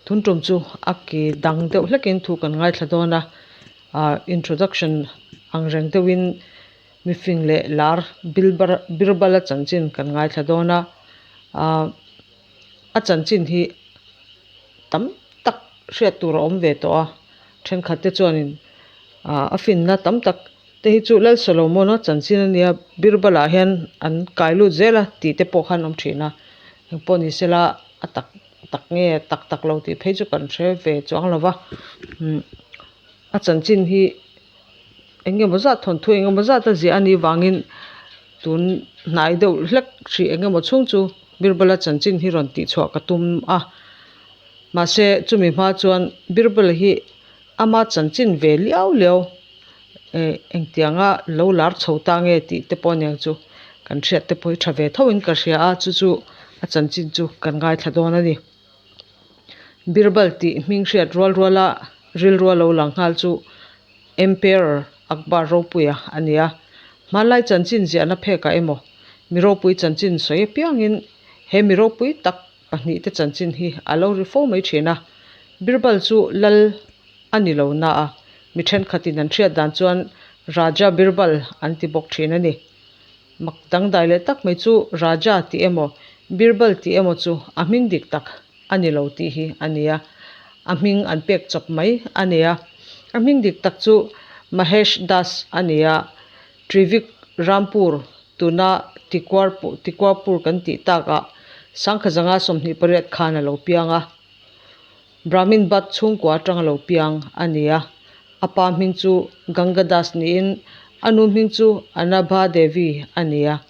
Tun tum chu a ki dang deuh hlekin thu kan ngaithla dawn a, ah introduction ang reng deuhin mifing leh lar Birbal-a chanchin kan ngaithla dawn a, ah a chanchin hi tam tak hriat tur a awm ve tawh a, thenkhat te chuanin ah a finna tam tak te hi chu Lal Solomon-a chanchin a nia, Birbal-ah hian an kai lut zel a tih te pawh khan a awm thin a, engpawh ni sela a tak tak nge tak tak lo tih phei chu kan hre ve chuang lo va, umm a chanchin hi eng emaw zat thawnthu eng emaw zat a ziah a nih vangin tun hnai deuh hlek hrih eng emaw chhung chu Birbal-a chanchin hi rawn tih chhuah ka tum a, mahse chumi hma chuan Birbal-a hi ama chanchin ve liau liau eh engtianga lo lar chho ta nge tih te pawh aniang chu kan hriat te pawh hi tha ve tho in ka hria a chu chu a chanchin chu kan ngaithla dawn a ni. Birbal tih hming hriat rual rual a rilru a lo lang nghal chu Emperor Akbar Ropuia a ni a. Hmanlai chanchin ziahna phekah emaw mi ropui chanchin sawi apiangin he mi ropui tak pahnihte chanchin hi a lo ri fo mai thin a. Birbal chu lal a ni lo na a, mi thenkhatin an hriat dan chuan Raja Birbal an ti bawk thin a ni. Mak dangdai leh tak mai chu Raja tih emaw Birbal tih emaw chu a hming dik tak a ni lo tih hi a ni a, a hming an pek chawp mai a ni a. A hming dik tak chu Mahesh Das a ni a, Trivik Rampur tuna Tikuarpur kan tih takah Sangkhazanga 28 khan a lo piang a. Brahmin Bhatt chhungkua atang a lo piang a ni a. A pa hming chu Ganga Das niin a nu hming chu Anabha Devi a ni a.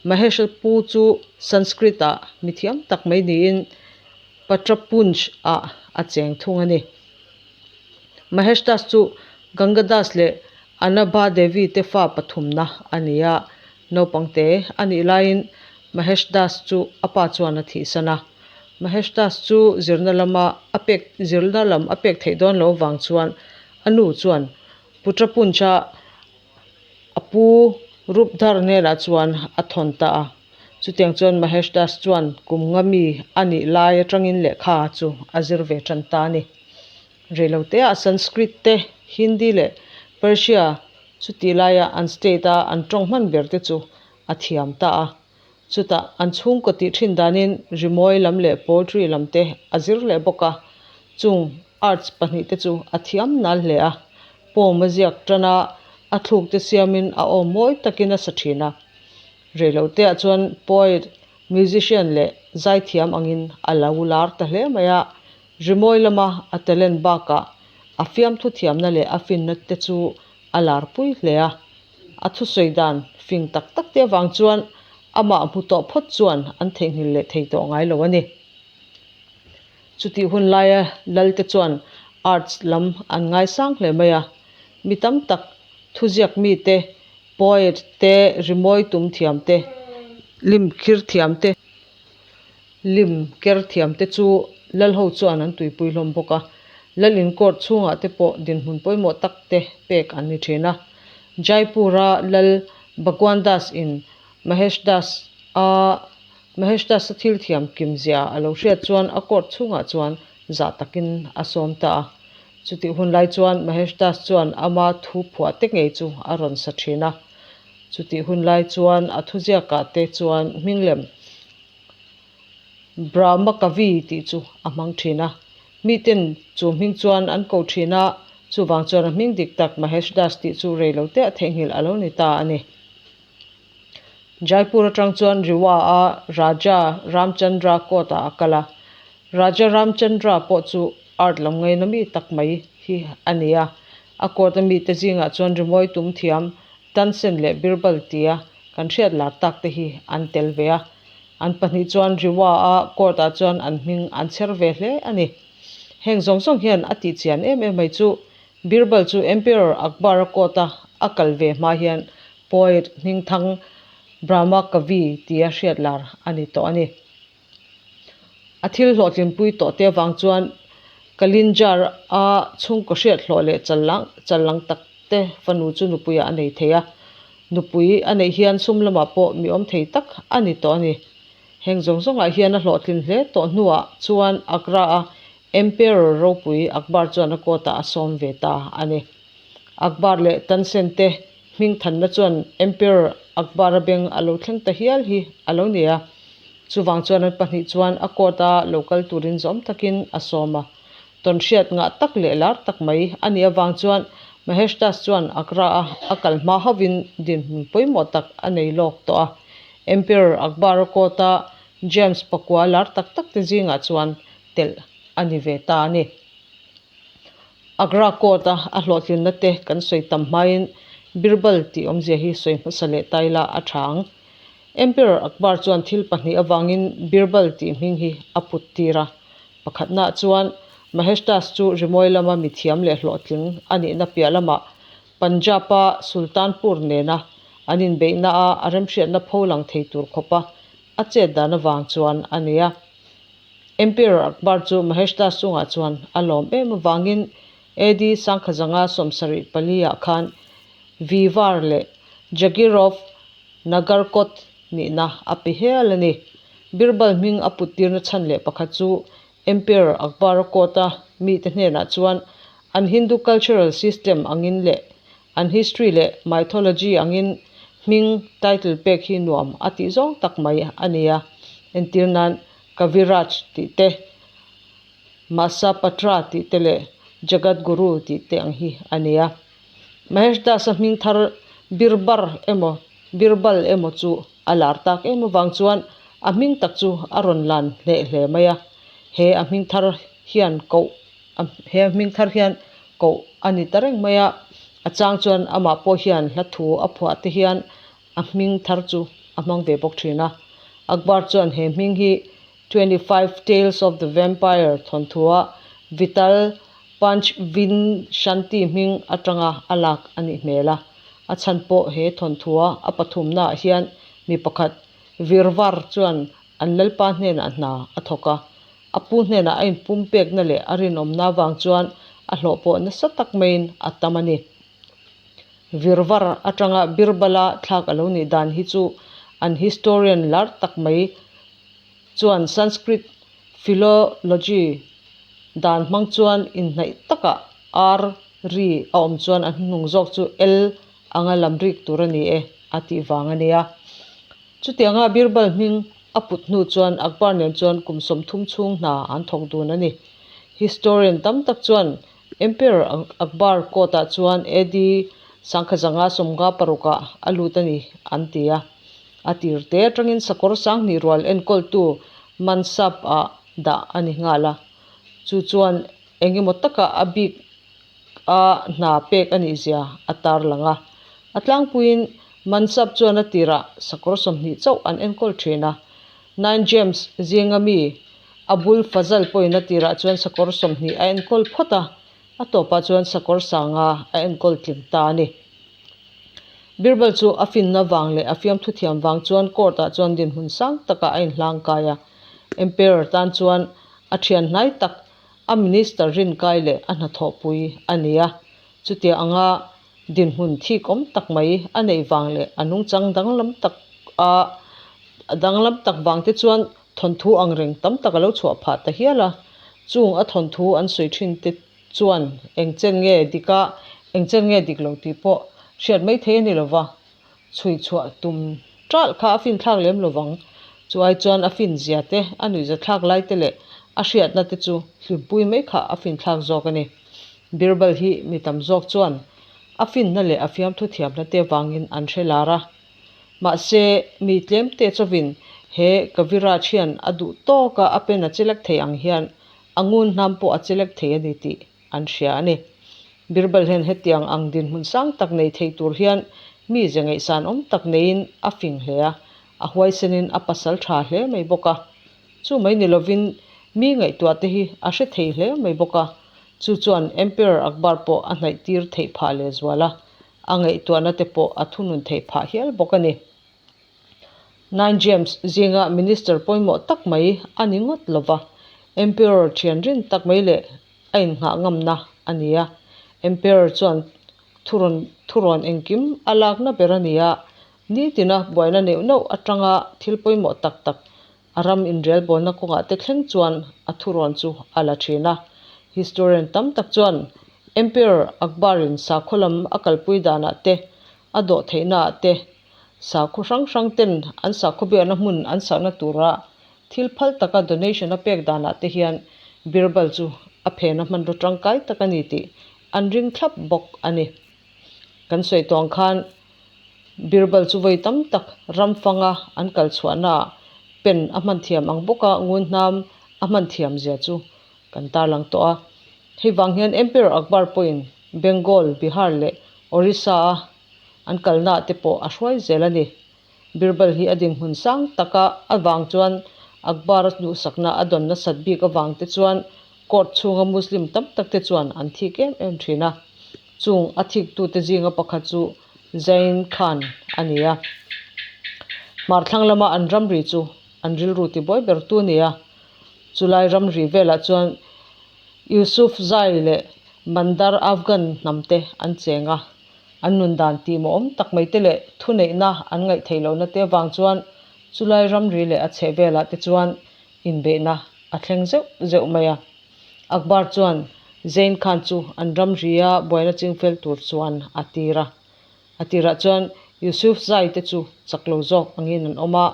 Mahesh-a pu chu Sanskrit-ah mi thiam tak mai niin Patrapunj-ah a cheng thung a ni. Mahesh Das chu Ganga Das leh Anabha Devi te fa pathumna a ni a. Naupang te a nih laiin Mahesh Das chu a pa chuan a thihsan a. Mahesh Das chu zirna lama a pek zirna lam a pek theih dawn lo vang chuan a nu chuan Putrapunch-a a pu Rupdhar hnenah chuan a thawn ta a. Chutiang chuan Mahesh Das chuan kum nga mi a nih lai atangin lehkha chu a zir ve tan ta a ni. Reiloteah Sanskrit te, Hindi leh Persia chutih laia an state-a an tawng hman ber te chu a thiam ta a. Chutah an chhungkaw tih thin danin rimawi lam leh poetry lam te a zir leh bawk a, chung arts pahnih te chu a thiam nal hle a. Poem a ziak tan a, a thluk te siamin a aw mawi takin a sa thin a. Reiloteah chuan poet, musician leh zaithiam angin a lo lar ta hle mai a, rimawi lama a talent bakah a fiamthu thiamna leh a finna te chu a larpui hle a. A thusawi dan fing tak tak te avang chuan amah hmu tawh phawt chuan an theihnghilh leh thei tawh ngai lo a ni. Chutih hun laia Lalte chuan arts lam an ngaisang hle mai a, mi tam tak thuziak mite, poet te, rimawi tum thiam te, lim khir thiam te, Lim ker thiam te chu Lal ho chuan an tuipui hlawm bawk a, Lal in court chhungah te pawh dinhmun pawimawh tak te pek an ni thin a. Jaipur-a Lal Bhagwan Das in Mahesh Das a Mahesh Das a thil thiam kim zia a lo hriat chuan a court chhungah chuan zah takin a sawm ta a. Chutih hun lai chuan Mahesh Das chuan ama thu phuah te ngei chu a rawn sa thin a. Chutih hun lai chuan a thuziakah te chuan hming lem Brahma Kavi tih chu a hmang thin a. Miten chu hming chuan an ko thin a, chuvang chuan a hming dik tak Mahesh Das tih chu rei lo te a theihnghilh a lo ni ta a ni. Jaipur atang chuan Riwa-a Raja Ramchandra court-ah a kal a. Raja Ramchandra pawh chu art lam ngaina mi tak mai hi a ni a. A court-a mite zingah chuan rimawi tum thiam Tansen leh Birbal tia kan hriat lar tak te hi an tel ve a. An pahnih chuan Riwa-a court-ah chuan an hming an chher ve hle a ni. Heng zawng zawng hian a tih chian em em mai chu Birbal chu Emperor Akbar-a court-a a kal ve hma hian poet hmingthang Brahma Kavi tia hriat lar a ni tawh a ni. A thil hlawhtlinpui tawh te avang chuan Kalinjar a chhungkaw hriat hlawh leh chal lang tak te fanu chu nupuiah a nei thei a. Nupui a neih hian sum lamah pawh mi awm thei tak a ni tawh a ni. Heng zawng zawngah hian a hlawhtlin hle tawh hnuah chuan Agra a Emperor ropui Akbar chuan a court-ah a sawm ve ta a ni. Akbar leh Tansen te hmingthanna chuan Emperor Akbar-a beng a lo thleng ta hial hi a lo ni a. Chuvang chuan an pahnih chuan a court-a lo kal turin zawm takin a sawm a. Tawnhriat ngah tak leh lar tak mai a nih avang chuan Mahesh Das chuan Agra-a a kal hma hovin dinhmun pawimawh tak a nei lawk tawh a. Emperor Akbar-a court-a James pakua lar tak tak te zingah chuan telh a ni ve ta a ni. Agra court-a a hlawhtlinna te kan sawi tam hmain Birbal tih awmzia hi sawi hmasa leh ta ila a tha ang. Emperor Akbar chuan thil pahnih avangin Birbal tih hming hi a put tir a. Pakhatnaah chuan Mahesh Das chu rimawi lama mithiam leh hlawhtling a nihna piah lamah Punjab-a Sultanpur nena an inbeihnaah a remhriatna pho lang thei tur khawpa a chet dan avang chuan a ni a. Emperor Akbar chu Mahesh Das chungah chuan a lawm em avangin AD sangkhazanga 74 ah khan Vivar leh Jagir of Nagarkot nihna a pe hial a ni. Birbal hming a put tirna chhan leh pakhat chu Emperor Akbar-a court-a mite hnenah chuan an Hindu cultural system angin leh an history leh mythology angin hming title pek hi nuam a tih zawng tak mai a ni a. Entir nan Kaviraj tih te, Masapatra tih te leh Jagat Guru tih te ang hi a ni a. Mahesh Das-a hming thar Birbar emaw Birbal emaw chu a lar tak em avang chuan a hming tak chu a rawn lan hneh hle mai a. He a hming thar hian koh he a hming thar hian koh a ni ta reng mai a. A chang chuan amah pawh hian hla thu a phuah te hian a hming thar chu a hmang ve bawk thin a. Akbar chuan he hming hi 25 Tales of the Vampire thawnthua Vital Panchvinshanti hming atanga a lak a nih hmel a. A chhan pawh he thawnthua a pathumnaah hian mi pakhat Virvar chuan an lalpa hnenah hna a thawk a. A pu hnenah a inpumpekna leh a rinawmna avang chuan a hlawh pawh nasa tak maiin a tam a ni. Virvar atanga Birbala thlak a lo nih dan hi chu an historian lar tak mai chuan Sanskrit philology dan hmang chuan inhnaih takah R ri a awm chuan a hnuhnung zawk chu L anga lam rik tur a ni e a tih vang a nia. Chutianga Birbal hming a put hnu chuan Akbar nen chuan kum 30 chhung hna an thawk dun a ni. Historian tam tak chuan Emperor Akbar court-ah chuan AD 1056 ah a lut a ni an ti a. A tir te atangin sakawr sanghnih rual enkawltu Mansab-ah dah a ni nghal a. Chu chuan engemaw taka a bik a hna pek a nih zia a tarlang a. A tlangpuiin Mansab chuan a tirah sakawr 20 chauh an enkawl thin a. Nine Gems zinga mi Abul Fazal pawhin a tirah chuan sakawr 20 a enkawl phawt a, a tawpah chuan sakawr sanga a enkawl tling ta a ni. Birbal chu a finna vang leh a fiamthu thiam vang chuan court-ah chuan dinhmun sang takah a inhlang kai a. Emperor tan chuan a thian hnai tak, a minister rinkai leh a hnathawhpui a ni a. Chutia anga dinhmun thik awm tak mai a neih vang leh a nungchang danglam tak a danglam tak vang te chuan thawnthu angreng tam tak a lo chhuah phah ta hial a. Chung a thawnthu an sawi thin te chuan eng chen nge dik a, eng chen nge dik lo tih pawh hriat mai thei a ni lova, chhui chhuah tum ṭalh kha a finthlak lem lovang. Chu ai chuan a fin zia te, a nuihza thlak lai te leh a hriatna te chu hlimpui mai kha a finthlak zawk a ni. Birbal hi mi tam zawk chuan a finna leh a fiamthu thiamna te vangin an hre lar a. Mahse, mi tlemte chawin he Kaviraj hian a duh tawka a pen a chelek thei ang hian a ngun hnam pawh a chelek thei a ni tih an hria a ni. Birbal hian hetiang ang dinhmun sang tak nei thei tur hian mi ze ngaihsan awm tak neiin a fing hle a, a huaisenin a pasal tha hle mai bawk a. Chu mai ni lovin mi ngaihtuah te hi a hre thei hle mai bawk a, chu chuan Emperor Akbar pawh a hnaih tir theih phah lehzual a, a ngaihtuahna te pawh a thunun theih phah hial bawk a ni. Nine Gems zinga minister pawimawh tak mai a ni ngawt lova, Emperor thian rin tak mai leh a innghah ngamna a ni a. Emperor chuan thurawn thurawn engkim a lakna ber a ni a, nitina buaina neuh neuh atanga thil pawimawh tak tak. A ram inrelbawlna kawngah te thleng chuan a thurawn chu a la thin a. Historian tam tak chuan Emperor Akbar-in sakhaw lam a kalpui danah te, a dawh theihnaah te, sakhaw hrang hrang ten an sakhaw biakna hmun an sakna tura thil phal taka donation a pek danah te hian Birbal chu a phena hmanraw tangkai tak a ni tih an ring thlap bawk a ni. Kan sawi tawh ang khan Birbal chu vawi tam tak ram fanga an kal chhuahnaah pen a hman thiam ang bawka ngun hnam a hman thiam zia chu kan tarlang tawh a. Hei vang hian Emperor Akbar pawhin Bengal, Bihar leh Orissa-a an kalnaah te pawh a hruai zel a ni. Birbal hi a dinhmun sang taka avang chuan Akbar-a duhsakna a dawn nasat bik avang te chuan court chhunga Muslim tam tak te chuan an thik em em thin a. Chung a thiktute zinga pakhat chu Zain Khan a ni a. Hmar thlang lama an ramri chu an rilru tibuai bertu a ni a. Chulai ramri velah chuan Yusuf Zai leh Mandar Afghan hnamte an cheng a. An nun dan tihmawhawm tak mai te leh thuneihna an ngaih theih lohna te avang chuan chulai ramri leh a chheh velah te chuan inbeihna a thleng zeuh zeuh mai a. Akbar chuan Zain Khan chu an ramria buaina chingfel tur chuan a tir a. A tirah chuan Yusuf Zai te chu chak lo zawk angin an awm a,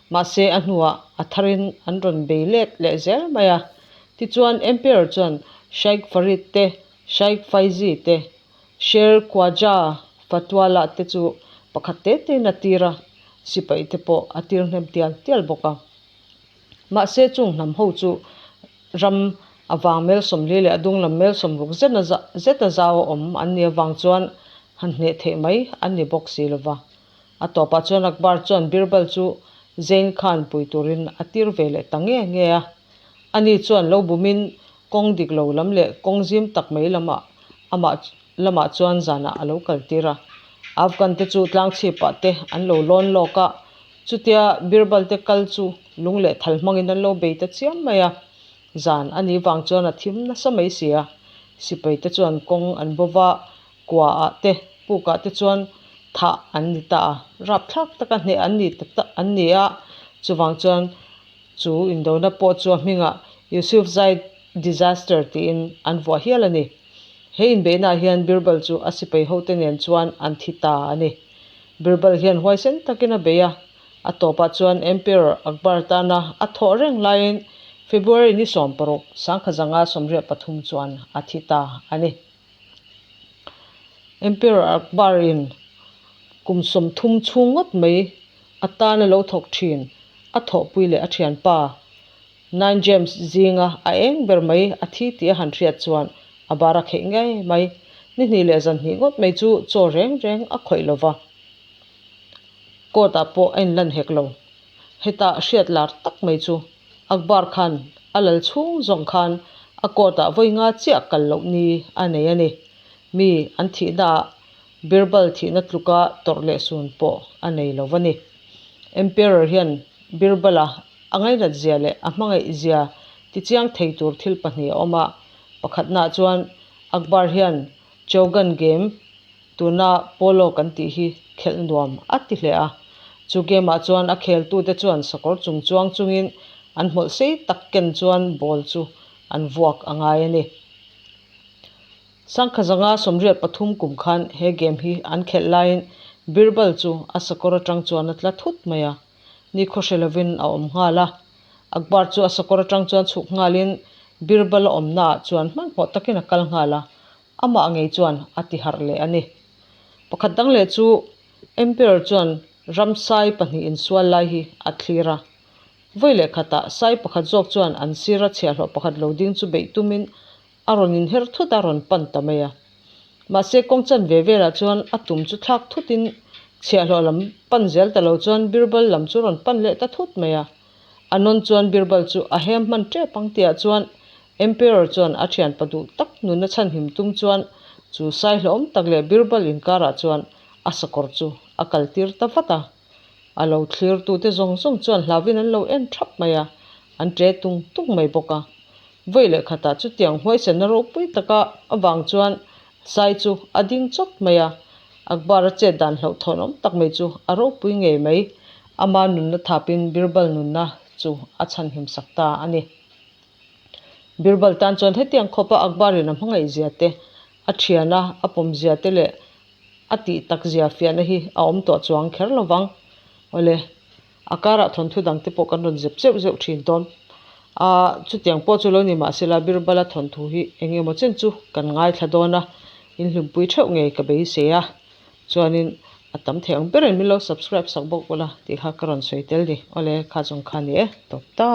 mahse a hnuah a tharin an rawn bei let leh zel mai a. Tichuan Emperor chuan Shaikh Farid te, Shaikh Faizi te, Sher Khwaja Fatwala te chu pakhat te tein a tir a, sipai te pawh a tir hnem tial tial bawk a. Mahse chung hnam ho chu ram a vang mel 40 leh a dung lam mel 60 zet a zau a awm an nih avang chuan han hneh theih mai an ni bawk si lo va. A tawpah chuan Akbar chuan Birbal chu Zain Khan pui turin a tir ve leh ta nge nge a. Ani chuan lo bumin kawng dik lo lam leh kawng zim tak mai lamah amah lamah chuan zanah a lo kal tir a. Afghan te chu tlang chhipah te an lo lawn lawk a, chutia Birbal te kal chu lung leh thal hmangin an lo bei ta chiam mai a. Zan a nih vang chuan a thim nasa mai si a, sipai te chuan kawng an bo va, kuaah te pukah te chuan thah an ni ta a, rapthlak taka hneh an ni ta an ni a, chuvang chuan chu indona pawh chu a hmingah Yusuf Zai Disaster tiin an vuah hial a ni. He inbeihnaah hian Birbal chu a sipai hote nen chuan an thi ta a ni. Birbal hian huaisen takin a bei a, a tawpah chuan Emperor Akbar tana a thawh reng laiin February ni 16, 1983 chuan a thi ta a ni. Emperor Akbar-in kum 30 chhung ngawt mai atana lo thawk thin a thawhpui leh a thianpa Nine James zinga a eng ber mai a thi tih a han hriat chuan a bar a kheih ngei mai. Ni hnih leh zan hnih ngawt mai chu chaw reng reng a khawih lo va, court ah pawh a inlan hek lo. Hetah hriat lar tak mai chu Akbar khan a lal chhung zawng khan a court ah vawi nga chiah kal loh ni a nei a ni. Mi an thihna ah Birbal thihna tluka tawrh leh sun pawh a nei lo va ni. Emperor hian Birbal-a a ngainat zia leh a hmangaih zia tichiang thei tur thil pahnih a awm a. Pakhatnaah chuan Akbar hian Chaugan game tuna polo kan tih hi khelh nuam a ti hle a. Chu game ah chuan a kheltute chuan sakawr chung chuang chungin an hmawlh sei tak ken chuan ball chu an vuak a ngai a ni. 1983 kum khan he game hi an khelh laiin Birbal chu a sakawr atang chuan a tla thut mai a, ni khaw hre lovin a awm nghal a. Akbar chu a sakawr atang chuan chhuk nghalin Birbal a awmnaah chuan hmanhmawh takin a kal nghal a, amah ngei chuan a ti harh leh a ni. Pakhat dang leh chu Emperor chuan ramsai pahnih insual lai hi a thlir a. Vawi leh khatah sai pakhat zawk chuan an sira chhiahhlawh pakhat lo ding chu beih tumin a rawn inher thut a rawn pan ta mai a. Mahse kawng chan ve velah chuan a tum chu thlak thutin chhiahhlawh lam pan zel ta lo chuan Birbal lam chu rawn pan leh ta thut mai a. A nawn chuan Birbal chu a hem hman tep ang tihah chuan Emperor chuan a thianpa duh tak nunna chhanhim tum chuan chu sai hlawm tak leh Birbal inkarah chuan a sakawr chu a kaltir ta vat a. A lo thlirtute zawng zawng chuan hlauhin an lo en thap mai a, an ṭe tung tung mai bawk a. Vawi leh khatah chutiang huaisenna ropui taka avang chuan Sai chu a ding chawp mai a, Akbar-a chet dan hlauhthawn awm tak mai chu a ropui ngei mai. Ama nunna thapin Birbal nunna chu a chhanhim sak ta a ni. Birbal tan chuan hetiang khawpa Akbar-in a hmangaihzia te, a thiana a pawmzia te leh a tih takzia fiahna hi a awm tawh chuang kher lo vang. Awle, a karah thawnthu dangte pawh kan rawn zep zeuh zeuh thin dawn. A, chutiang pawh chu lo ni mahsela Birbala thawnthu hi eng emaw chen chu kan ngaithla dawn a, inhlimpui theuh ngei ka beisei a. Chuanin a tam thei ang berin min lo subscribe sak bawk ula tih kha ka rawn sawi tel ni. Awle, kha zawng kha ni e, tawp ta.